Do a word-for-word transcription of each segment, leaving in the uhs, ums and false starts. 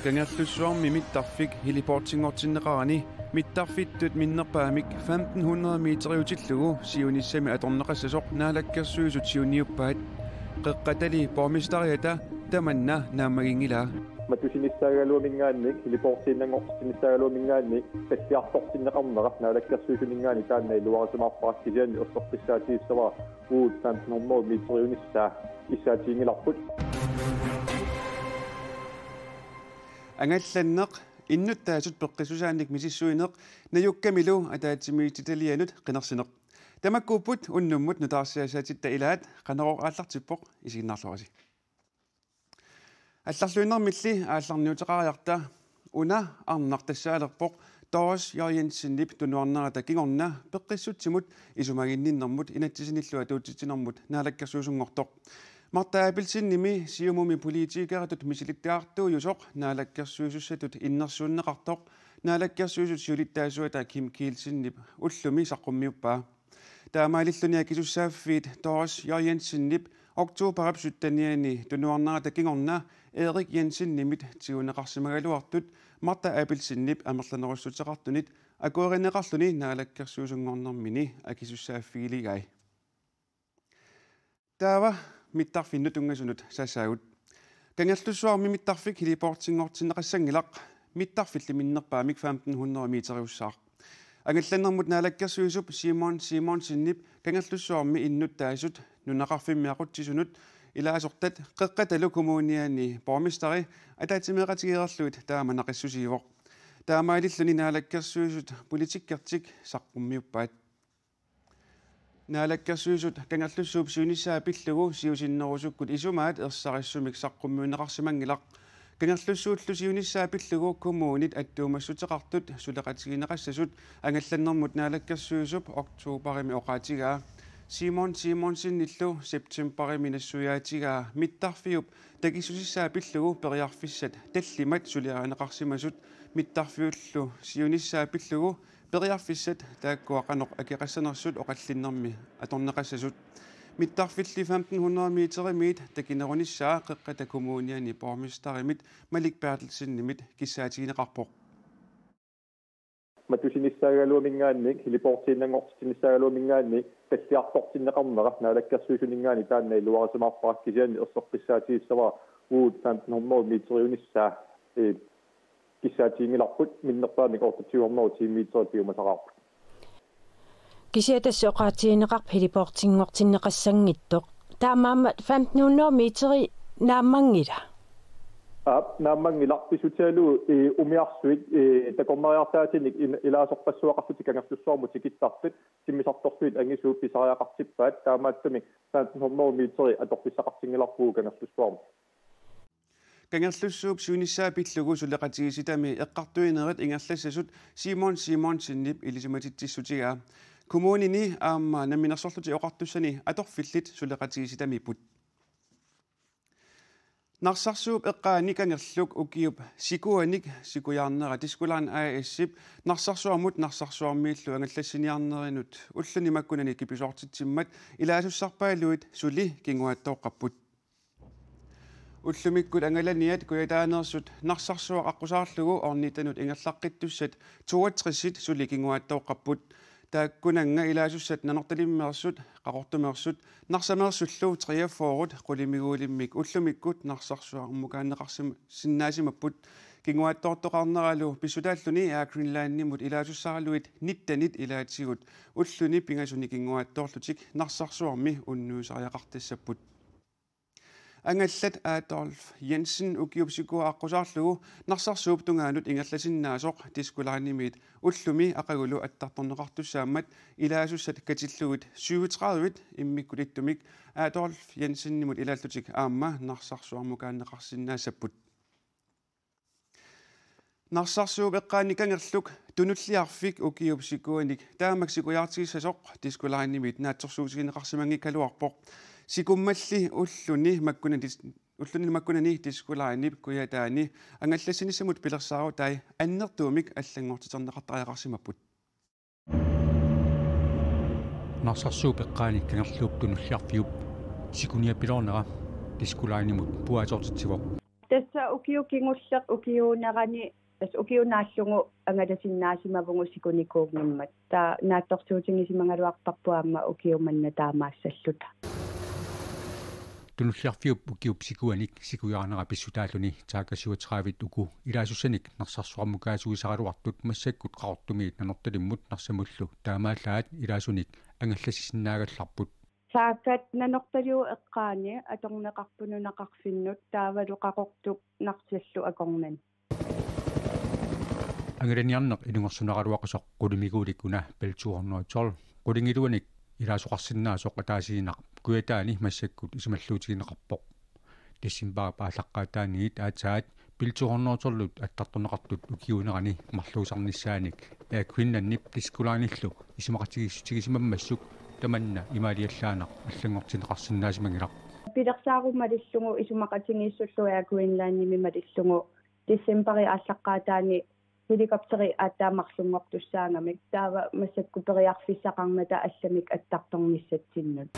Kangerlussuarmi mittarfik heliportinngortinneqarani mittarfittut minnerpaamik femten hundrede meteriutillugu siunissami atorneqassasoq Naalakkersuisut siunniuppaat. Qeqqatali borgmesteriata tamanna naammaginngilaa. Matusinissaagaluaminngaanniit, heliportiinnanngortinnissaagaluaminngaanniit, talliartortinneqarnera Naalakkersuisuninngaanniit taanna iluarisimaarpara, kisianni erseqqissaatigissavara uagut femten hundrede meteriunissaa kissaatiginngilarput. Angallanneq, innuttaasut peqqissusaannik misissuineq, najukkamilu ataatsimiititalianut qinersineq. Tamakkuupput unnummut nutaarsiassaatitta ilaat. Qanorooq aallartippoq, isiginnaarluarisi. Allarluinnarmilli aallarniuteqariarta. Una arnaq tassaalerpoq Doris J. Jensenip tunuarnerata kingorna peqqissutsimut isumaginninnermut inatsisinillu atuutsitsinermut naalakkersuisunngortoq. Martha Abelsenimi Siumumi politikeritut misilittagartuujusoq naalakkersuisussatut innersuunneqartoq Naalakkersuisut siulittaasuata Kim Kielsenip ullumi saqqummiuppaa. Taamaalilluni akisussaaffiit Doris J. Jensenip oktobarip syttenianni tunuarnerata kingorna Erik Jensenimit tiguneqarsimagaluartut Martha Abelsenip amerlanerussuteqartunit akuerineqarluni naalakkersuisunngornermini akisussaaffigigai. Taava mittarfinnut tunngasunut saassaagut. Kangerlussuarmi mittarfik heliportinngortinneqassanngilaq, mittarfilli minnerpaamik femten hundrede meteriussaaq. Angallannermut naalakkersuisup Simon Simonsenip Kangerlussuarmi innuttaasut nunaqarfimmi aqutsisunut ilaasortat Qeqqatalu Kommuniani borgmesteri ataatsimeeqatigeerlugit taama naqissusiivoq. Taamaalilluni naalakkersuisut politikkertik saqqummiuppaat. Naalakkersuisut Kangerlussuup siunissaa pillugu siusinnerusukkut isumaat ersarissumik saqqummiunneqarsimanngilaq. Kangerlussuullu siunissaa pillugu kommunit attuumassuteqartut suleqatigineqassasut angallannermut naalakkersuisup oktobarimi oqaatigaa. Simon Simonsenillu septembarimi nassuiaatigaa mittarfiup takissusissaa pillugu periarfissat tallimat suliarineqarsimasut mittarfiullu siunissaa pillugu periarfissat taakkua qanoq akeqassanersut oqallinnermi atorneqassasut. Mittarfilli femten hundrede meterimiit takinerunissaa Qeqqata Kommuniani borgmesterimit Malik Berthelsenimit kissaatigineqarpoq. Matusinissaagaluaminngaanniit, heliportiinnanngortinnissaagaluaminngaanniit, talliartortinneqarnera Naalakkersuisuninngaanniit taanna iluarisimaarpara, kisianni erseqqissaatigissavara uagut femten hundrede meteriunissaa, ee, kissaatiginngilarput, minnerpaamik otteogtyve hundrede ti meter piumasaqaarput. Kisianni tassa oqaatigineqarpoq heliportinngortinneqassanngitsoq. Taamaammat femten hundrede meteri naammanngila? Aap, naammanngilaq, pissutigalugu, ee, umiarsuit, ee, takornariartaatinik in-, ilaasorpassuaqarlutik Kangerlussuarmut tikittartut, timmisartorsuit angisuut pisariaqartippaat, taamaattumik femten hundrede meteri atorfissaqartinngilarpugut Kangerlussuarmi. Kangerlussuup siunissaa pillugu suleqatigiissitami eqqartuinerit ingerlassasut Simon Simonsenip ilisimatitsissutigaa. Kommunini aamma Namminersorlutik Oqartussani atorfillit suleqatigiissitamiipput. Narsarsuup eqqaani kangerluk ukiup sikuanik sikujaarnera Disko Line A/S-ip Narsarsuarmut Narsarsuarmiillu angallassiniarnerinut ulluni makkunani kipisoortitsimmat ilaasussarpaaluit suli kinguaattooqqapput. Ullumikkut angalaniat kujataaneersut Narsarsuaq aqqusaarlugu ornittanut ingerlaqqittussat toogtresit suli kinguaattooqqapput. Taakkunannga ilaasussat Nanortalimmeersut, Qaqortumeersut, Narsameersullu treogfyrre qulimiguulimmik ullumikkut Narsarsuarmukaanneqarsim-, sinnaasimapput. Kinguaattoortoqarneralu pissutaalluni Air Greenlandimut ilaasussaraluit nittenit ilaatigut ulluni pingasuni kinguaattoorlutik Narsarsuarmi unnuisariaqartassapput. Angallat Adolf Jensen ukiup sikua aqqusaarlugu Narsarsuup tungaanut ingerlasinnaasoq Disko Linemiit ullumi aqagulu attartorneqartussaammat ilaasussat katillugit syvogtredive immikkut ittumik Adolf Jensenimut ilaallutik aamma Narsarsuarmukaanneqarsinnaassapput. Narsarsuup eqqaani kangerluk Tunulliarfik ukiup sikuanik taamak sikujaartigissasoq Disko Linemiit naatsorsuutigineqarsimanngikkaluarpoq. Sikummalli ulluni makkunani, ulluni makkunani Disko Linep kujataani angallassinissamut pilersaarutai annertuumik allanngortiterneqartariaqarsimapput. Narsarsuup eqqaani kangerluup Tunulliarfiup sikuniapiloornera Disko Linemut puaasoortitsivoq. Tassa ukiut kingulleq ukiuunerani, tassa ukiup naallugu angalasinnaasimavunga sikunikuunngimmat. Taava naatsorsuutigisimagaluarparput aamma ukiup manna taamaassalluta. Tunuliarfiup ukiup sikuanik sikujaanera pissutaalluni taakasiuatraavit uku ilaasussanik Narsarsuarmukaasuisaraluartut massakkut Qaqortumiit Nanortalimmut Narsamullu taamaallaat ilaasunik angallassisinnaagallarput. Taakkat Nanortaliup eqqaani atorneqarput nunaqarfinnut taavalu Qaqortup Narsallu akornanni. Angalaniarneq ilungersunaraluaqisoq qulimiguulik una Bell to hundrede og tolv qulingiluanik ilaasoqarsinnaasoq ataasiinnaq Kujataani massakkut isumalluutigineqarpoq. Decembarip aallaqqaataaniit aatsaat Bell to hundrede og tolv-ip attartorneqartut ukiuunerani marluusarnissaanik Air Greenlandip Disko Linellu isumaqatigiissutigisimammassuk tamanna imaaliallaannaq allanngortinneqarsinnaasimanngilaq. Pilersaarumalillugu isumaqatigiissullu Air Greenlandimi malillugu decembarip aallaqqaataani helikopteri aatsaat marlunngortussaagamik, taava massakkut periarfissaqarnata allamik attartornissatsinnut.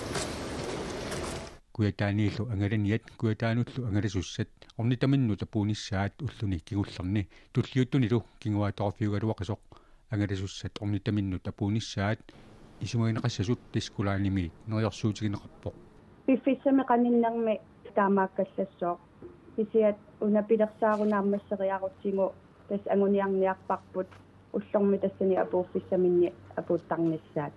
Kujataaniillu angalaniat Kujataanullu angalasussat ornitaminnut apuunnissaat ulluni kingullerni tulliuttunilu kinguaattoorfiugaluaqisoq. Angalasussat ornitaminnut apuunnissaat isumagineqassasut Disko Linemiit neriorsuutigineqarpoq. Piffissami qaninnermi taamaakkallassooq. Kisianni una pilersaarut naammasseriarutsigu tassa anguniarniarparput ullormi tassani apuuffissaminni apuuttarnissaat.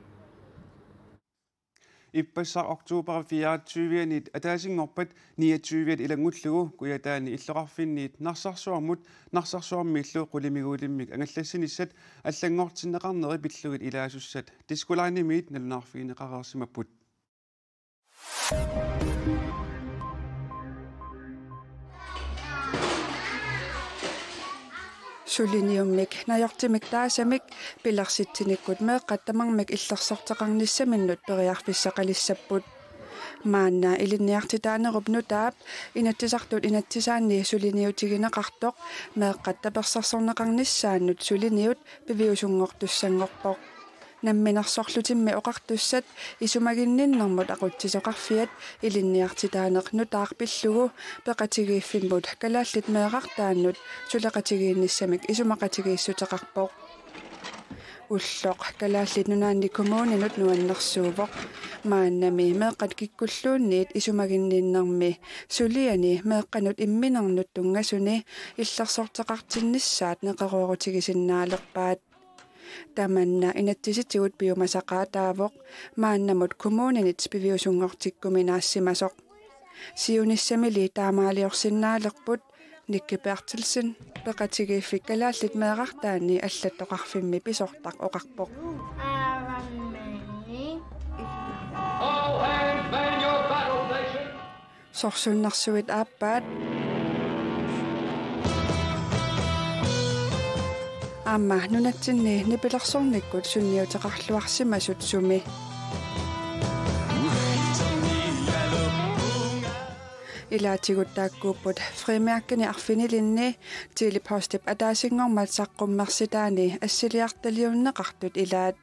Ippassaq oktober fireogtyve-anit ataasinngorpat niogtyve-at ilanngullugu Kujataani illoqarfinniit Narsarsuarmut Narsarsuarmiillu qulimiguulimmik angallassinissat allanngortinneqarneri pillugit ilaasussat Disko Linemiit nalunaarfigineqareersimapput. Suliniummik najortimik taasamik pilersitsinikkut meeqqat tamarmik illersorteqarnissaminnut periarfissaqalissapput. Maanna ilinniartitaanerup nutaap inatsisartut inatsisaanni suliniutigineqartoq meeqqat tapersersorneqarnissaannut suliniut piviusunngortussanngorpoq. Namminersorlutimmi oqartussat isumaginninnermut aqutsisoqarfiat ilinniartitaaneq nutaaq pillugu peqatigiiffimmut Kalaallit Meerartaannut suleqatigiinnissamik isumaqatigiissuteqarpoq. Ulloq Kalaallit Nunaanni kommuninut nuannersuuvoq. Maannami meeqqat kikkulluunniit isumaginninnermi suliani meeqqanut imminernut tunngasuni illersorteqartinnissaat neqeroorutigisinnaalerpaat. Tamanna inatsisitigut piumasaqaataavoq maannamut kommuninit piviusunngortikkuminaassimasoq. Siunissamili taamaaliorsinnaalerput Nicky Berthelsen peqatigiiffik Kalaallit Meerartaanni allattoqarfimmi pisortaq oqarpoq. Sorsunnersuit aappaat. Aamma nunatsinni nipilersornikkut sunniuteqarluarsimasut sumi? Ilaatigut taakkuupput frimærkini arfinilinni Tele-Postip ataasinngormat saqqummersitaani assiliartaliunneqartut ilaat.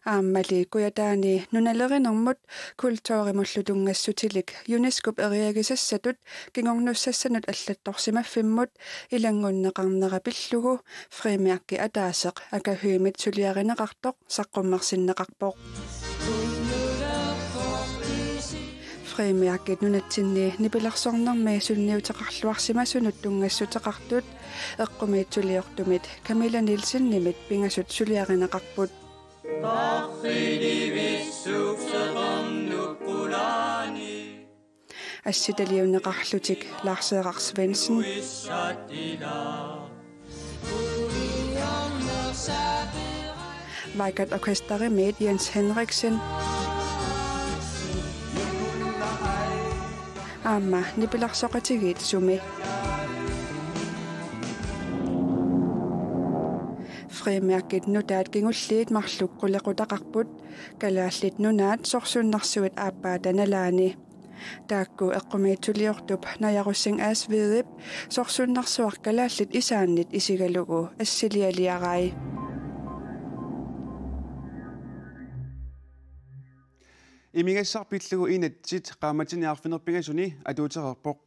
Aammali Kujataani nunalerinermut kulturimullu tunngassutilik UNESCO-p eriagisassatut kingornussassanut allattorsimaffimmut ilanngunneqarnera pillugu frimærki ataaseq Akahyemit suliarineqartoq saqqummersinneqarpoq. Frimærkit nunatsinni nipilersornermi sunniuteqarluarsimasunut tunngassuteqartut eqqumiitsuliortumit Camilla Nielsenimit pingasut suliarineqarput. Assitaliunneqarlutik Lars Erik Svendsen. Vaikat Orkesterimiit Jens Henriksen. Aamma nipilersoqatigiit sumi? Frimærkit nutaat kingulliit marluk qulequtaqarput, Kalaallit Nunaat sorsunnersuit aappaata nalaani. Taakku eqqumiitsuliortup Naja Rosing Aas Hvidep sorsunnersuaq kalaallit isaannit isigalugu assilialiarai. Imigassaq pillugu inatsit qaammatini arfineq-pingasuni atuutereerpoq.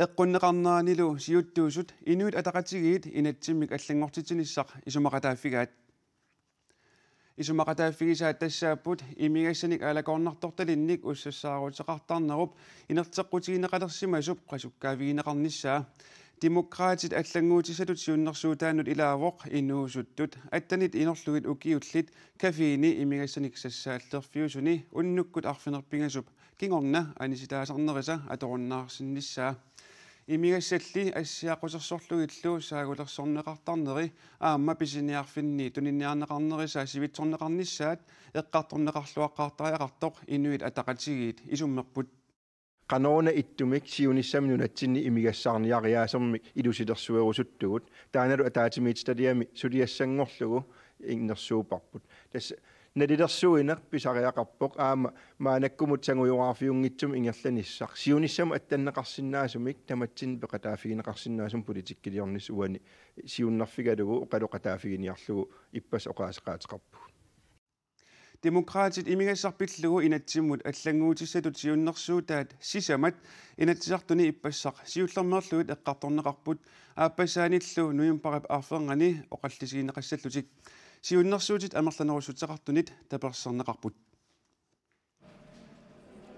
Eqqunneqarneranilu siuttuusut Inuit Ataqatigiit inatsimmik allanngortitsinissaq isumaqataaffigaat. Isumaqataaffigisaat tassaapput imigassanik aalakoornartortalinnik ussassaaruteqartarnerup inerteqqutigineqalersimasup qasukkaavigineqarnissaa. Demokraatit allannguutissatut siunnersuutaannut ilaavoq inuusuttut attenit inorlugit ukiullit kaffiini imigassanik sassaallerfiusuni unnukkut arfineq-pingasup kingorna anisitaasarnerisa atorunnaarsinnissaa. Imigassalli assiaqqusersorlugillu saagulersorneqartarneri aamma pisiniarfinni tuniniarneqarnerisa sivitsorneqarnissaat eqqartorneqarluaqqaartariaqartoq Inuit Ataqatigiit isummerput. Qanoruna ittumik siunissami nunatsinni imigassaarniariaasermik ilusilersuerusuttugut, taannalu ataatsimiititaliami suliassanngorlugu innersuupparput. Tassa nalilersuineq pisariaqarpoq aamma maannakkumut sangujoraarfiunngitsumik ingerlanissaq. Siunissami attanneqarsinnaasumik tamatsinni peqataaffigineqarsinnaasumik politikkiliornissaq uani siunnerfigalugu oqaloqataaffiginiarlugu ippassaq oqaaseqaateqarpugut. Demokraatit imigassaq pillugu inatsimmut allannguutissatut siunnersuutaat sisamat Inatsisartuni ippassaq siullermeerlugit eqqartorneqarput, aappassaanillu novembarip arfernani oqallisigineqassallutik. Siunnersuutit amerlanerussutseqartunit tapersersorneqarput.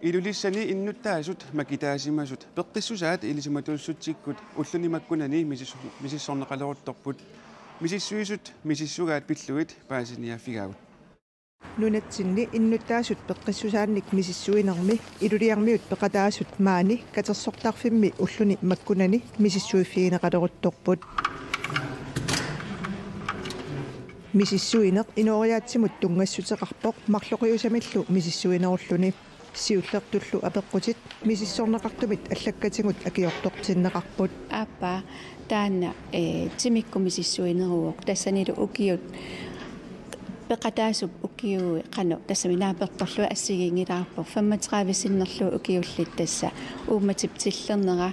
Ilulissani innuttaasut makitaasimasut peqqissusaat ilisimatuussutsikkut ulluni makkunani misis-, misissorneqaleruttorput. Misissuisut misissugaat pillugit paasiniaaffigaagut. Nunatsinni innuttaasut peqqissusaannik misissuinermi Ilulissarmiut peqataasut maani katersortarfimmi ulluni makkunani misissuiffigineqaleruttorput. Misissuineq inooriaatsimut tunngassuteqarpoq marloqiusamillu misissuinerulluni. Siullertullu apeqqutit misissorneqartumit allakkatigut akiortortinneqarput. Aappaa taanna, eh, timikkut misissuineruvoq, tassanilu ukiut peqataasup ukiui qanoq tassami naapertorlugit assigiinngilaarpoq, femogtredive sinnerlugit ukiullit tassa uummatip tillernera,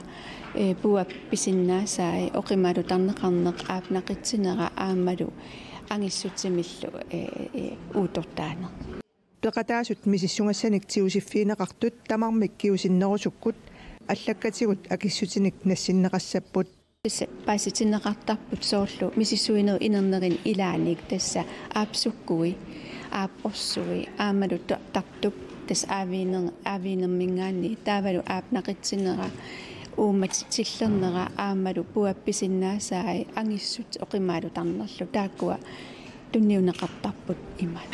eh, puap pisinnaasai, oqimaalutarneqarneq, aap naqitsinera aammalu angissutsimillu, eh, eh, uuttortaaneq. Peqataasut misissugassanik tigusiffigineqartut tamarmik kingusinnerusukkut allakkatigut akissutinik nassinneqassapput. Tassa paasitinneqartarput soorlu misissuinerup inernerinni ilaannik, tassa aap sukkui, aap orsui, aammalu to-, tartup, tassa aaviiner-, aaviinerminngaanniit, taavalu aap naqitsinera, uummat tillernera, aammalu puap pisinnaasai, angissut oqimaalutarnerlu, taakkua tunniunneqartarput imaat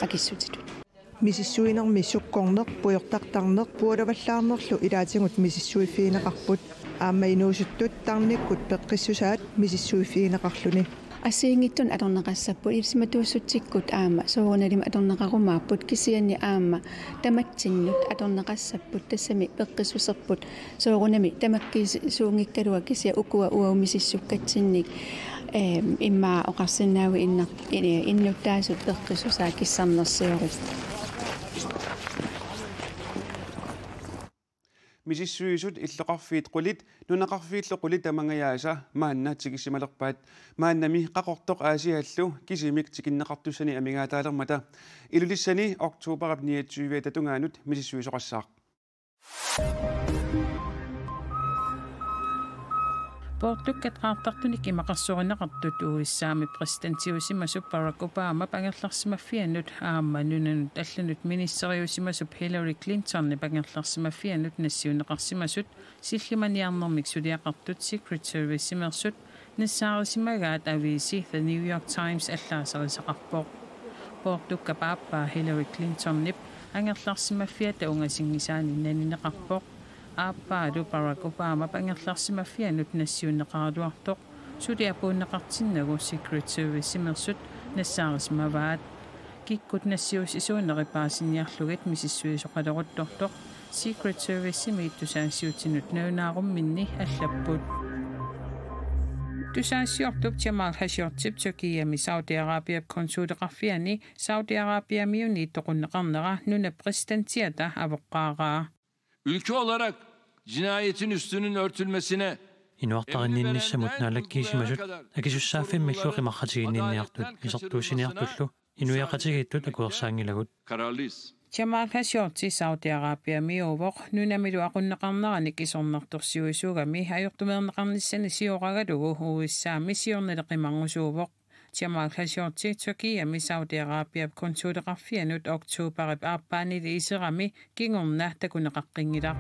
akissutitut. Misissuinermi sukkorneq, pujortartarneq, pualavallaarnerlu ilaatigut misissuiffigineqarput. Aamma inuusuttut tarnikkut peqqissusaat misissuiffigineqarluni. Assigiinngitsunik atorneqassapput, ilisimatuussutsikkut aamma soorunalimi atorneqarumaapput, kisianni aamma tamatsinnut atorneqassapput, tassami peqqissuserput soorunami tamakkiisuunngikkaluaq, kisianni ukua uagut misissukkatsinnik, eem, immaqa oqarsinnaavugut innar-, in-, innuttaasut peqqissusaat kissarnersiorivut. Misissuisut illoqarfiit qulit nunaqarfiillu qulit tamangajaasa maanna tikissimalerpaat. Maannami Qaqortoq Aasiallu kisimik tikinneqartussani amigaataalermata. Ilulissani oktobarip niogtyviata tungaanut misissuisoqassaaq. Poortukkat qaartartunik imaqarsorineqartut U S A-mi præsidentiusimasup Barack Obamap angerlarsimaffianut aamma nunanut allanut ministeriusimasup Hillary Clintonip angerlarsimaffianut nassiunneqarsimasut sillimaniarnermik suliaqartut Secret Service-imeersut nassaarisimagaat aviisi The New York Times allaaserisaqarpoq. Poortukkap aappaa Hillary Clintonip angerlarsimaffiata ungasinngisaani nanineqarpoq. Aappaalu Barack Obamap angerlarsimaffianut nassiunneqaraluartoq suli apuunneqartinnagu Secret Service-imeersut nassaarisimavaat. Kikkut nassiussisuunerit paasiniarlugit misissuisoqaleruttortoq Secret Service-imiit tusagassiuutinut nalunaarumminni allapput. Tusagassiortup Jamal Khashoggi-p Tyrkiami Saudi Arabiap konsuleqarfiani Saudi Arabiamiunit toqunneqarnera nunap præsidentiata avoqqaaraa. Ülke olarak cinayetin üstünün örtülmesine Inuartarinninnissamut naalakkiisimasut akisussaaffimmillu qimarratiginninniartut isertuussiniartullu inuiaqatigiittut akuersaanngilagut. Kararlıyız. Jamal Khashoggi Saudi Arabiamiuuvoq, nunamilu aqunneqarneranik isornartorsiuisuugami ajortumeerneqarnissani sioragalugu U S A-mi siornali qimarngusuuvoq. Jamal Khashoggi Tyrkiami Saudi Arabiap konsuleqarfianut oktobarip aappaanili iserami kingorna takuneqaqqinngilaq.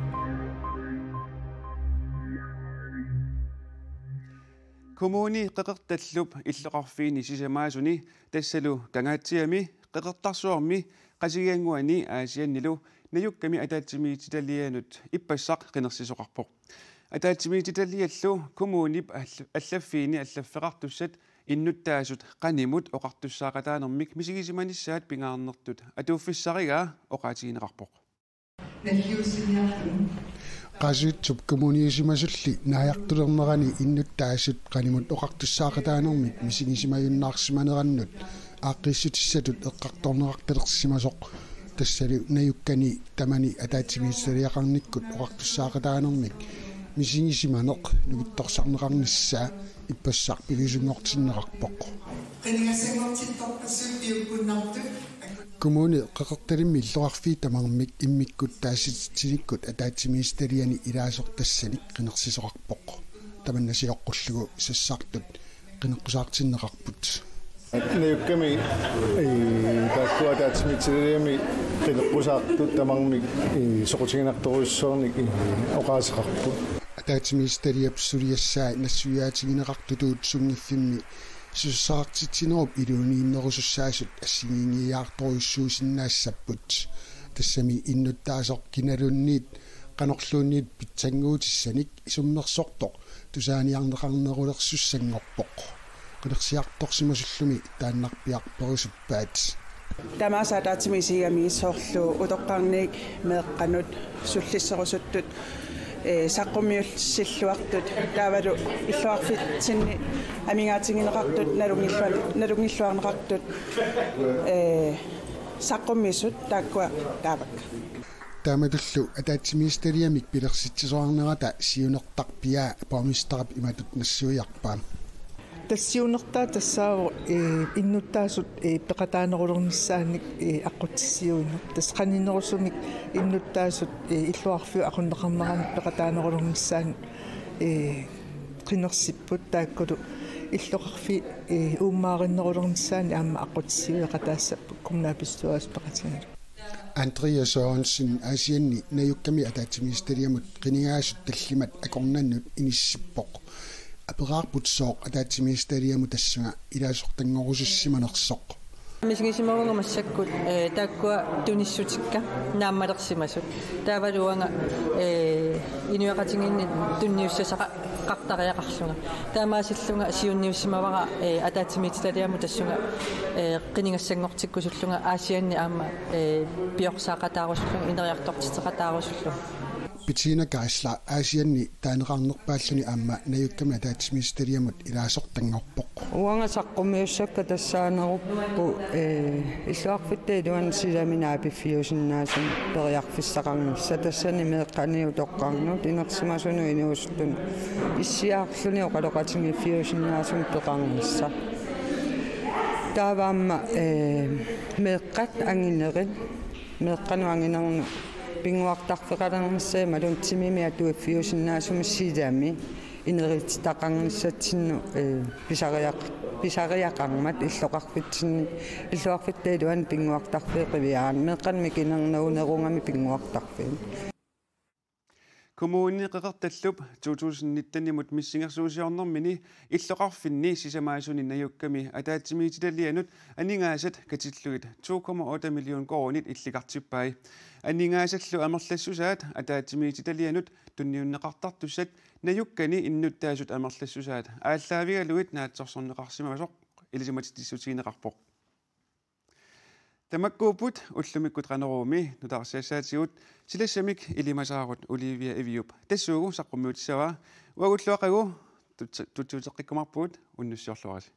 Kommuni Qeqertallup illoqarfiini sisamaasuni tassalu Kangaatsiami, Qeqertarsuarmi, Qasigiannguani Aasiannilu najukkami ataatsimiititalianut ippassaq qinersisoqarpoq. Ataatsimiititaliallu kommunip all-, allaffiini allaffeqartussat innuttaasut qanimut oqartussaaqataanermik misigisimanissaat pingaarnertut atuuffissarigaa oqaatigineqarpoq. Qasuitsup kommuniusimasulli naajartulernerani innuttaasut qanimut oqartussaaqataanermik misigisimajunnaarsimanerannut aaqqiissutissatut eqqartorneqartalersimasoq. Tassalu najukkani tamani ataatsimiititaliaqarnikkut oqartussaaqataanermik misigisimaneq nukittorsarneqarnissaa ippassaq piviusunngortinneqarpoq. Kommuni Qeqertalimmi illoqarfiit tamarmik immikkut taasititsinikkut ataatsimiititaliani ilaasortassanik qinersisoqarpoq. Tamanna sioqqullugu sassartut qineqqusaartinneqarput. Najukkami, ee, taakkua ataatsimiititaliami qineqqusaartut tamarmik, ee, soqutiginartorujussuarnik, ee, oqaaseqarput. Ataatsimiititaliap suliassaa nassuiaatigineqartutut sunngiffimmi susassaqartitsinerup iluaniinnerusussaasut assigiinngiiaartorujussuusinnaassapput. Tassami innuttaasoq kinaluunniit qanorluunniit pitsannguutissanik isummersortoq tusaaniarneqarnerulersussanngorpoq. Qinersiartorsimasullumi taannarpiaq perusuppaat. Tamaasa ataatsimiititaliami soorlu utoqqarniit meeqqanut sullisserusuttut, ee, saqqummiussilluartut, taavalu illoqarfitsinni amigaatigineqartut, nalunngilluar-, nalunngilluarneqartut, ee, saqqummiusut taakkua taavakka. Taamatullu ataatsimiititaliamik pilersitsisoqarnerata siunertarpiaa borgmesterip imatut nassuiarpaa. Tassa siunertaa tassaavoq, ee, innuttaasut, ee, peqataanerulernissaannik, ee, aqqutissiuineq. Tassa qaninerusumik innuttaasut, ee, illoqarfiup aqunneqarneranik peqataanerulernissaannik, ee, qinersipput, taakkulu illoqarfiit, ee, uummaarinnerulernissaannik aamma aqqutissiueqataassapput kommunalbestyrelsi peqatigalugu. Andreas Sørensen Aasianni najukkami ataatsimiititaliamut qinigaasut tallimat akornannut inissippoq. Aperaarput sooq ataatsimiititaliamut tassunga ilaasortanngorusussimanersoq. Misigisimavunga massakkut, ee, taakkua tunissutikka naammalersimasut. Taavalu uanga, ee, inuiaqatigiinni tunniussasaqartariaqarlunga. Taamaasillunga siunniussimavara, ee, ataatsimiititaliamut tassunga, ee, qinigassanngortikkusullunga Aasianni aamma, ee, piorsaaqataarusullunga, ineriartortitseqataarusullunga. Bettina Geisler Aasianni taaneqarnerpaalluni aamma najukkami ataatsimiititaliamut ilaasortanngorpoq. Uanga saqqummiussakka tassaanerupput, ee, illoqarfitta iluani silami naapiffiusinnaasumik periarfissaqarnissaq, tassani meeqqaniit utoqqarnut, inersimasunut inuusuttunut issiaarluni oqaloqatigiiffiusinnaasumik peqarnissaq. Taava aamma, ee, meeqqat anginerit, meeqqanut anginernut pinnguartarfeqalernissaa imaluunniit timimik atuiffiusinnaasumik silami inerititaqarnissatsinnut, ee, pisariaq-, pisariaqarmat illoqarfitsinni, illoqarfitta iluani pinnguartarfiit qiviaraanni, meeqqanut mikinernerunerugami pinnguartarfiit. Kommuni Qeqertallup to tusind nitten-imut missingersuusiornermini illoqarfinni sisamaasuni najukkami ataatsimiititalianut aningaasat katillugit to komma otte million koruunit illikartippai. Aningaasallu amerlassusaat ataatsimiititalianut tunniunneqartartussat najukkani innuttaasut amerlassusaat aallaavigalugit naatsorsorneqarsimasoq ilisimatitsissutigineqarpoq. Tamakkuupput ullumikkut Qanoruumi nutaarsiassaatigut, silassamik ilimasaarut Olivia Eviup tassuugu saqqummiutissavaa. Uagullu aqagu tuts-, tutsiuteqqikkumaarpugut, unnussiorluarisi.